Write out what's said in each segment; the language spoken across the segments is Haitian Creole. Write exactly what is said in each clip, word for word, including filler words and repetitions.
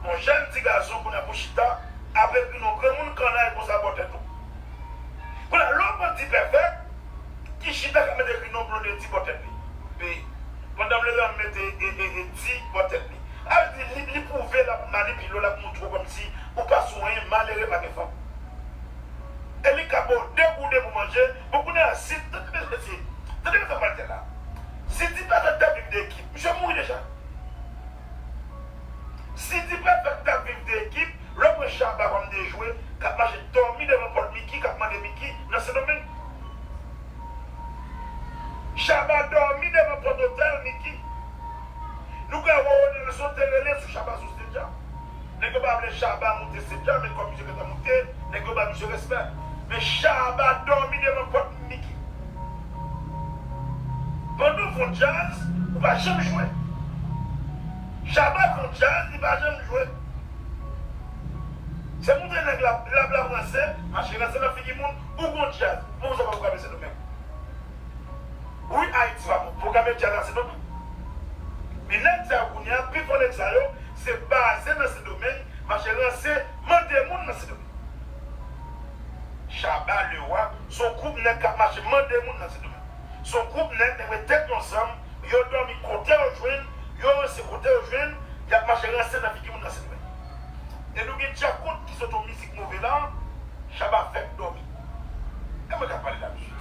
Yon jèn ti gason kounye a pou chita ap ekri non granmoun kannay konsa bò tèt ou. Kounye a lè w pran D-Perfect ki chita k ap mete ekri non Blondedy bò tèt li. Epi pandan m leve a m mete e, e, e, D bò tèt li. Sa vle di li, li pwouve l ap manipile w, l ap montre w kòmsi ou pa sou anyen, malere pa gen fanm. E li ka ba w de gouden pou manje. Bon, kounye a, si, tande mesye, tande sa m pral di la. Si D-Perfect t ap viv de ekip, misye mouri deja. Si D-Perfect t ap viv de ekip, lè w pran Shabba kòm de jwe, k ap mache dòmi devan pòt Mickey, k ap mande Mickey nan Sendomeng. Shabba dòmi devan pòt otèl Mickey. Nou ka wè Ronelson te rele sou Shabba sou stage la. Nèg yo pa vle Shabba moute stage la, men kòm misye gentan moute, nèg yo ba misye respè. Men Shabba dòmi devan pòt Mickey. Pandan w fè yon djaz, ou pa janm jwe. Shabba fè yon djaz, li pa janm jwe. Se montre nèg la, l ap, l ap ranse, mache ranse nan figi moun, ou gon djaz. Bon, sa pa pwograme Sendomeng. Wi, Ayiti pa pwograme djaz nan Sendomeng. Men nèg sa yo kounye a, pifò nèg sa yo, se baze nan Sendomeng, mache ranse, mande moun nan Sendomeng. Shabba Leroy, se yon gwoup nèg k ap mache mande moun nan Sendomeng. Se yon gwoup nèg, nèg met tèt yo ansanm, yo dòmi kote yo jwenn, yo ranse kote yo jwenn, y ap mache ranse nan figi moun nan Sendomeng. E nou gen Djakout ki sot yon mizik move la, Shabba fèk dòmi. E mwen k ap pale la, mesye.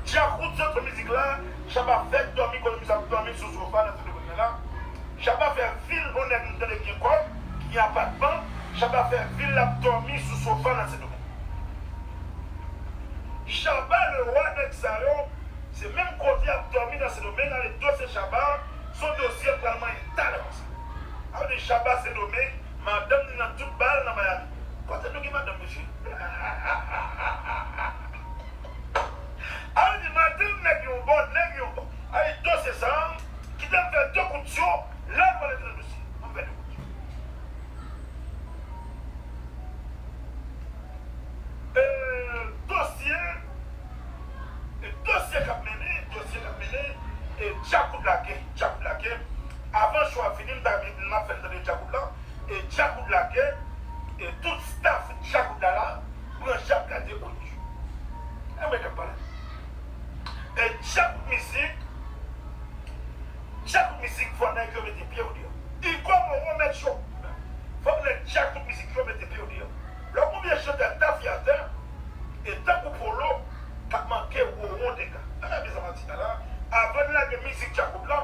Djakout sot yon mizik la, Shabba fèk dòmi, kote misye ap dòmi sou sofa nan Sendomeng la. Shabba fè vil yon nèg m tande ki gen kòb, ki gen apatman, Shabba fè vil l ap dòmi sou sofa nan Sendomeng. Shabba Leroy, nèg sa yo, se menm kote y ap dòmi nan Sendomeng, ale dosye Shabba, se yon dosye pral manyen talè konsa. Sa vle di Shabba Sendomeng, madanm li nan tout bal nan Miami. Kote nou gen madanm, mesye? Sa vle di madanm nèg yon bò, nèg yon bò. Sa vle di dosye sa, kite m fè de kout yo, lè m pral antre nan dosye. Ann fè de kout yo. E, dosye, e, dosye k ap mennen, dosye k ap mennen, e, Djakout lage, Djakout lage. Avan show a fini, m ta, m ap fè n tande Djakout la. E, Djakout lage, e, tout staff Djakout la la, branche ap gade Onyou. E mwen k ap pale. E, Djakout mizik, Djakout mizik fò nèg yo mete pye yo deyò. Igor Moreau mèt show. Fòk nèg Djakout mizik yo mete pye yo deyò. Lè w gon vye chantè tafyatè, e tankou Polo, k ap manke Roro dega. Gade sa m ap di la la. Avan n lage mizik Djakout la,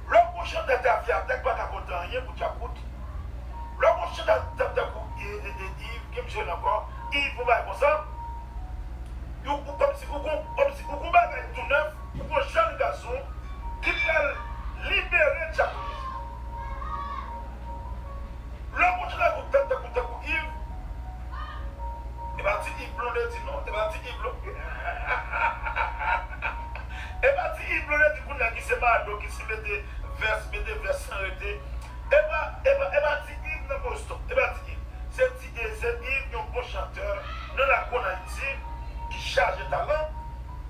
lè w gon chantè tafyatè k pa ka pote anyen pou Djakout, lè w gon chantè tankou, e, e, e, Yves, ki misye rele ankò, Yves, yon bagay konsa, Ou, ou kòmsi, ou gon, kòmsi, ou gon bagay tou nèf, ou gon jèn gason ki pral libere Djakout. Lè w konn chante tankou, tankou, tankou Yves, e pa ti Yves Blondedy non, e pa ti Yves Blondedy. E pa ti Yves Blondedy kounye a ki se mado, ki se mete vès, mete vès san rete. E pa, e pa, e pa ti Yves nan Boston, e pa ti Yves. Se ti, e se Yves, yon bon chantè nan Lagonayti, ki chaje talan,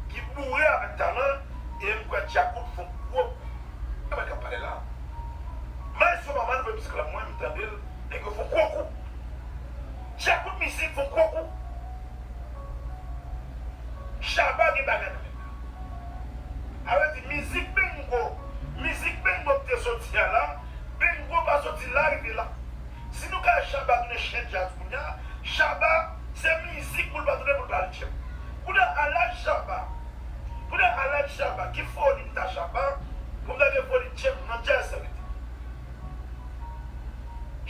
ki boure avèk talan, e m kwè Djakout fè yon gwo kou. Sa mwen k ap pale la. Maestro Maman voye mizik la, mwen m tande l, nèg yo fè yon gwo kou. Djakout mizik fè yon gwo kou. Shabba gen bagay nan men l. Sa vle di mizik Bengo, mizik Bengo ki te soti a la, Bengo pa soti la rive la. Si nou ka Shabba tounen chen djaz kounye a, Shabba se mizik pou l pa tounen pou l pa al djèm. Kounye a laj Shabba, kounye a laj Shabba, ki foli m ta Shabba, pou m ta gen foli djèm nan djaz sa rete.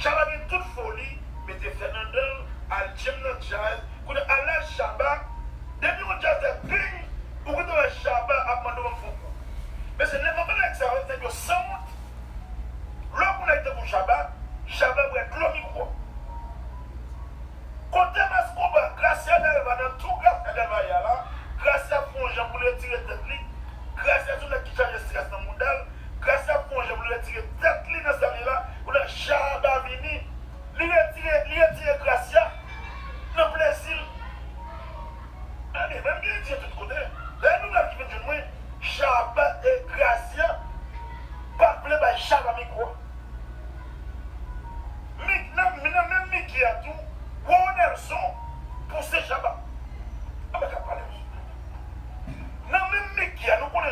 Shabba gen tout foli, mete fè nan dan l, al djèm nan djaz.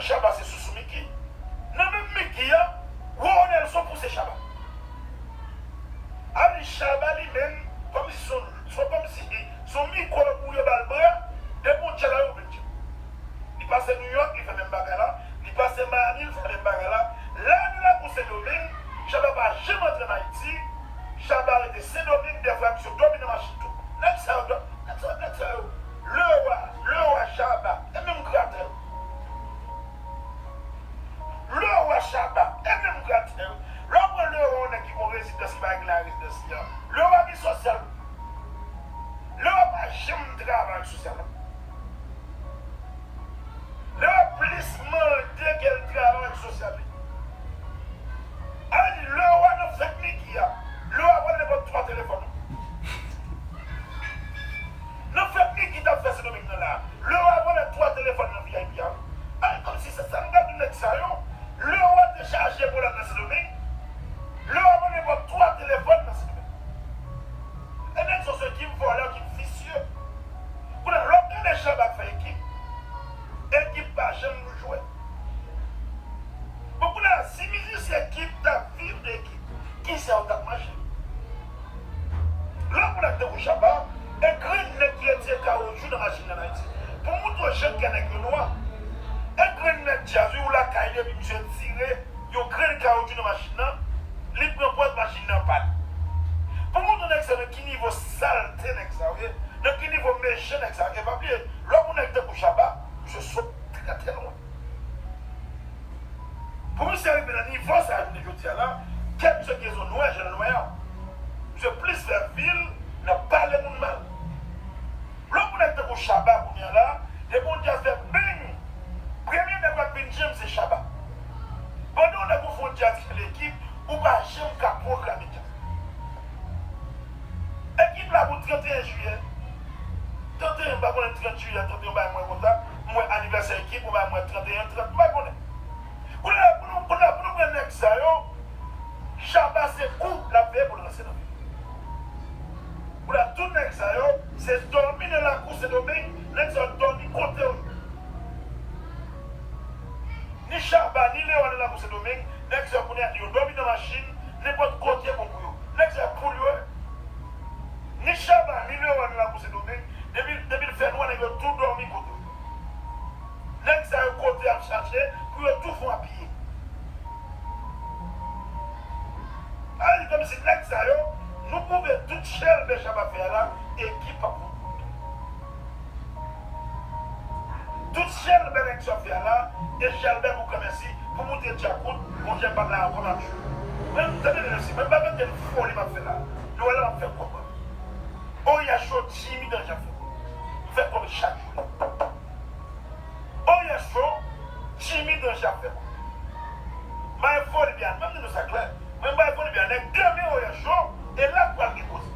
Shabba se sousou Mickey. Nan menm Mickey a, Ronelson pouse Shabba. A di Shabba li menm, kòmsi se yon, se kòmsi se yon mikwo pou yo ba l bra, depi yon djab la yo vin djab. Li pase New York, li fè menm bagay la. Li pase Miami, li fè menm bagay la. La nan lakou Sendomeng, Shabba pa janm antre an Ayiti. Shabba rete Sendomeng, dèfwa misye dòmi nan machin tou. Nèg sa yo, nèg sa, nèg sa yo. Lewa, Lewa Shabba, e menm gratè yo. Lewa Shabba, e menm gratè yo. Lè w pran Lewa, yon nèg ki gon rezidans, ki pa regle rezidans li an. Lewa gen sosyal. Lewa pa janm travay sosyal la. Lewa plis mande ke l travay sosyal li. A di, Lewa nan fèt Mickey a, Lewa vòlè nenpòt twa telefòn. Nan fèt Mickey t ap fè Sendomeng nan la, Lewa vòlè twa telefòn nan V I P a. A, kòmsi se sa m gade nèg sa yo. Lewa te chaje pwoblèm nan Sendomeng. Lewa vòlè nenpòt twa telefòn nan Sendomeng. E nèg sa se ekip vòlè, ekip visye. Kounye a, lè w gade Shabba k fè ekip, ekip pa janm jwe. Bon, kounye a, si mizisyen ekip t ap viv de ekip, kisa yo t ap manje? Lè w konn ak tankou Shabba, e grenn nèg ki retire kawoutchou nan machin nan Ayiti. Pou montre w jan kè nèg yo nwa, e grenn nèg djaz, wi, ou lakay li, epi misye tire yon grenn kawoutchou nan machin nan, li pran pòz machin nan pann. Pou montre nèg sa nan ki nivo salte nèg sa yo ye, nan ki nivo mechan nèg sa yo ye, pa bliye, lè w konn nèg tankou Shabba, misye sot trè, trè lwen. Pou misye rive nan nivo sa a jounen jodi a la, kè misye gen zo nwè, jan l nwè a. Misye plis fè vil nan pale moun mal. Lè w konn nèg tankou Shabba kounye a la, depi yon djaz fè beng, premye nèg w ap vin janm se Shabba. Pandan yon nèg ou fè yon djaz ki fè ekip, ou pa janm ka pwograme djaz. Ekip la pou trannteyen jiyè. Trannteyen, m pa konnen trant jiyè, trannteyen, yon bagay mwen konsa. M wè anivèsè ekip, yon bagay mwen trannteyen, trant, m pa konnen. Kounye a, pou nou, kounye a, pou nou pran nèg sa yo, Shabba se kou l ap veye pou l ranse nan vil. Kounye a, tout nèg sa yo, se dòmi nan lakou Sendomeng, nèg sa yo dòmi kote yo ye. Ni Shabba, ni Lewa nan lakou Sendomeng, nèg sa yo kounye a, yo dòmi nan machin, nenpòt kote bon pou yo. Nèg sa yo poul yo ye. Ni Shabba, ni Lewa nan lakou Sendomeng, depi, depi l fè nwa, nèg yo tou dòmi kote yo. Nèg sa yo kote y ap chache pou yo tou fè w apiye. A di kòmsi nèg sa yo, nou pwouve tout chèlbè Shabba fè a la, ekip ap pran kout. Tout chèlbè nèg sa fè a la, e chèlbè pou granmèsi, pou moutre Djakout, Bondye pa la ankò m ap jwe. Mwen, tande byen mesye, mwen pa mete foli m ap fè la. Nou wè la m ap fè kòb. Oya Show, Jimmy Danje ap fè kòb. M fè kòb chak jounen. Oya Show, Jimmy Danje ap fè kòb. M bay foli byen, mwen di nou sa klè. Mwen bay foli byen, nèg demen Oya Show, e la k pral gen koze.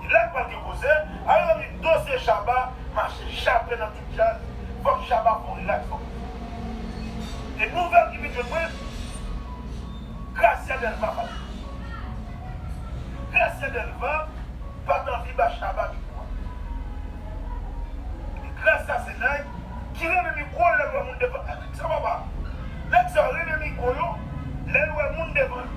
E la k pral gen koze, a yo di dosye Shabba mache chape nan tout djaz, fòk Shabba fè yon rilaks, fòk. E nouvèl ki vin jwenn mwen, Gracia Delva pa t. Gracia Delva pa t anvi ba Shabba mikwo a. E Gracia se nèg ki renmen mikwo lè l wè moun devan. Nèg sa papa. Nèg sa yo renmen mikwo yo lè l wè moun devan yo.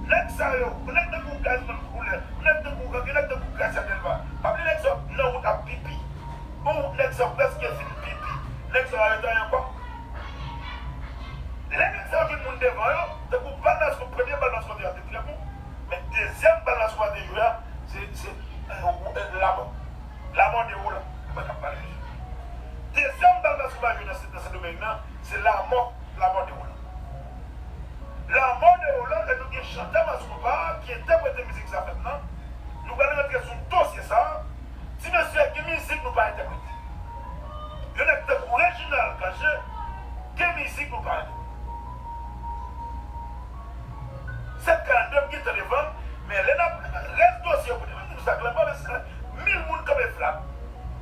Nèg sa yo, nèg tankou Gazzman Couleur, nèg tankou, nèg tankou Gracia Delva. Pa bliye nèg sa yo nan wout ap pipi. Bon, nèg sa yo prèske fin pipi. Nèg sa yo arete ankò. Lè nèg sa yo jwenn moun devan yo, tankou bal Mascouba, premye bal Mascouba te jwe a te trè bon. Men dezyèm bal Mascouba te jwe a, se, se, eh, eh, lanmò. Lanmò de Roland. Mwen k ap pale mesye. Dezyèm bal Mascouba jwe nan, nan Sendomeng nan, se lanmò, lanmò de Roland. Lanmò de Roland, lè nou gen chantè Mascouba ki entèprete mizik Zafèm nan, nou pral rantre sou dosye sa a. Ti mesye, gen mizik nou pa entèprete. Yon nèg tankou Reginald Cangé, gen mizik nou pa entèprete. Sèt karannde m gentan devan, men lè n ap rès dosye yo pou demen, m di nou sa klè, m pa bezwen mil moun kanpe flat.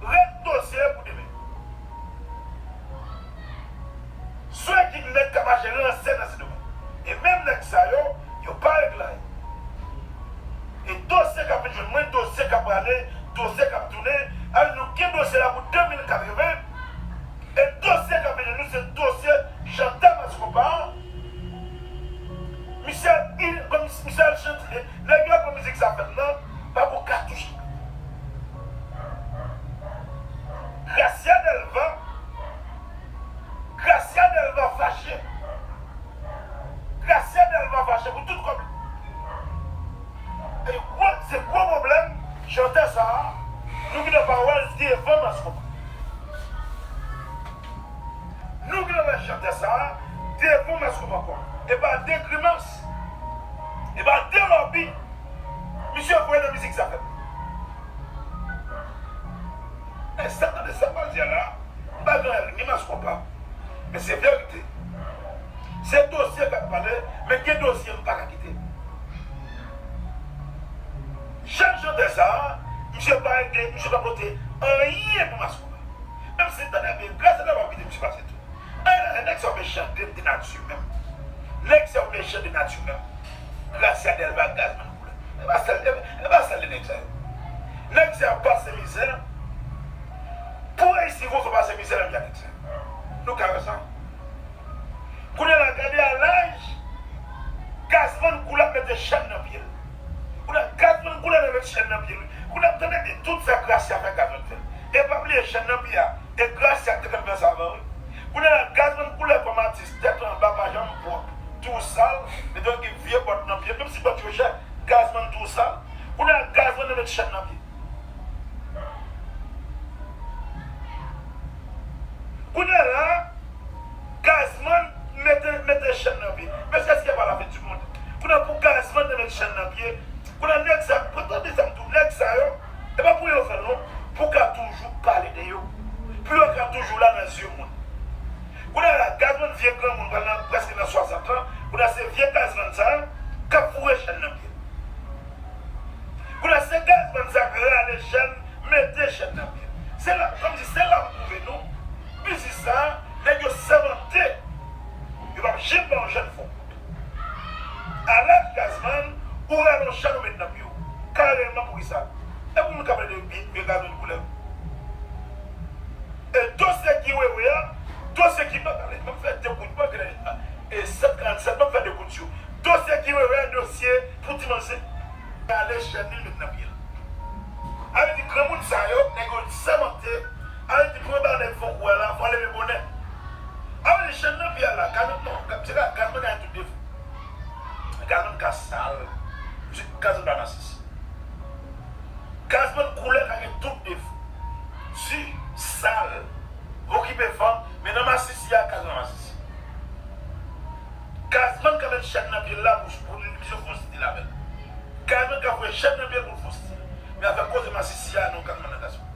Rès dosye yo pou demen. Sou ekip nèg k ap mache ranse nan Sendomeng. E menm nèg sa yo, yo pa regle anyen. E dosye k ap vin jwenn mwen, dosye k ap prale, dosye k ap tounen, al nou gen dosye la pou de mil katreven, Nèg yo ap pran mizik sa fèt lan, pa gon katouch. Gracia Delva, Gracia Delva fache. Gracia Delva fache pou tout kòb li. E gwo, se gwo pwoblèm, chantè sa a, nou gen nan pawòl devan Mass Konpa. Nou gen nan chantè sa a, devan Mass Konpa ankò. E pa de grimans, e pa de lòbi, misye voye nan mizik sa fèt. E sa, tande sa m pral di a la, m pa gen anyen ni Mass Konpa. Men se verite. Se dosye k ap pale, men gen dosye m pa ka kite. Jèn chantè sa a, misye pa regle, misye pa pote anyen pou Mass Konpa. Menm si tande byen, Gracia Delva kite misye pase tou. Ay, nèg sa yo mechan de, de nati menm. Nèg sa yo mechan de nati menm. Gracia Delva, Gazzman koulè. E pa sèl, e, e pa sèl de nèg sa yo. Nèg sa yo pase mizè. Pou reyisi, fò pase mizè menm jan nèg sa yo. Nou ka wè sa. Kounye a la, gade a laj, Gazzman koulè ap mete chèn nan pye l. Kounye a, Gazzman koulè ap mete chèn nan pye l. Kounye a, tande byen, tout sa Gracia fè, Gazzman fè l. E pa bliye chèn nan pye a. E Gracia te konn fè sa avan, wi. Kounye a la, Gazzman koulè kòm atis, tèt anba pa janm pwòp. Tou sal, mete yon vye bòt nan pye, menm si bòt yo chè, Gazzman tou sal. Kounye a, Gazzman nan met chèn nan pye. Kounye a la, Gazzman mete, mete chèn nan pye. Mesye, est-ce qu'il y a pas la fin du monde? Kounye a, pou Gazzman nan met chèn nan pye, kounye a, nèg sa, pou tande sa m di w, nèg sa yo, e pa pou yo fè l non, pou ka toujou pale de yo. Pou yo ka toujou la nan zye moun. Kounye a la, Gazzman vye granmoun, pral nan, prèske nan swasant an, kounye a se vye Gazzman sa, k ap foure chèn nan pye. Kounye a se Gazzman sa k rale chèn, mete chèn nan pye. Se la, kòmsi se la m pwouve nou, biznis sa, nèg yo sèmante, yo p ap janm ba yon jèn fon. A laj Gazzman, ou rale yon chèn ou met nan pye w. Kareman, poukisa? E pou moun k ap pale de vye, vye Gazzman koulè. E dosye Guy Wewe a, dosye Guy, ban m fè de kout, ban m fè, e sèt karannsèt, ban m fè de kout sou dosye Guy Wewe a, dosye pou ti manzè. Rale chèn li met nan pye l. A vle di granmoun sa yo, nèg yo sèmante, a vle di pou yo ba nèg fon kou a la, fò leve bonè. A vle di chèn nan pye a la, Gazzman, non, se ka, Gazzman gen tout defo. Gazzman ka sal, Gazzman pa nasis. Gazzman koulè ka gen tout defo. Di, sal, okipe fanm, men nan masisi a, Gazzman masisi. Gazzman ka met chèn nan pye l la pou, pou li, misye fon stil avè l. Gazzman ka voye chèn nan pye l pou l fon stil. Men afè koze masisi a, non, Gazzman nan Gazzman.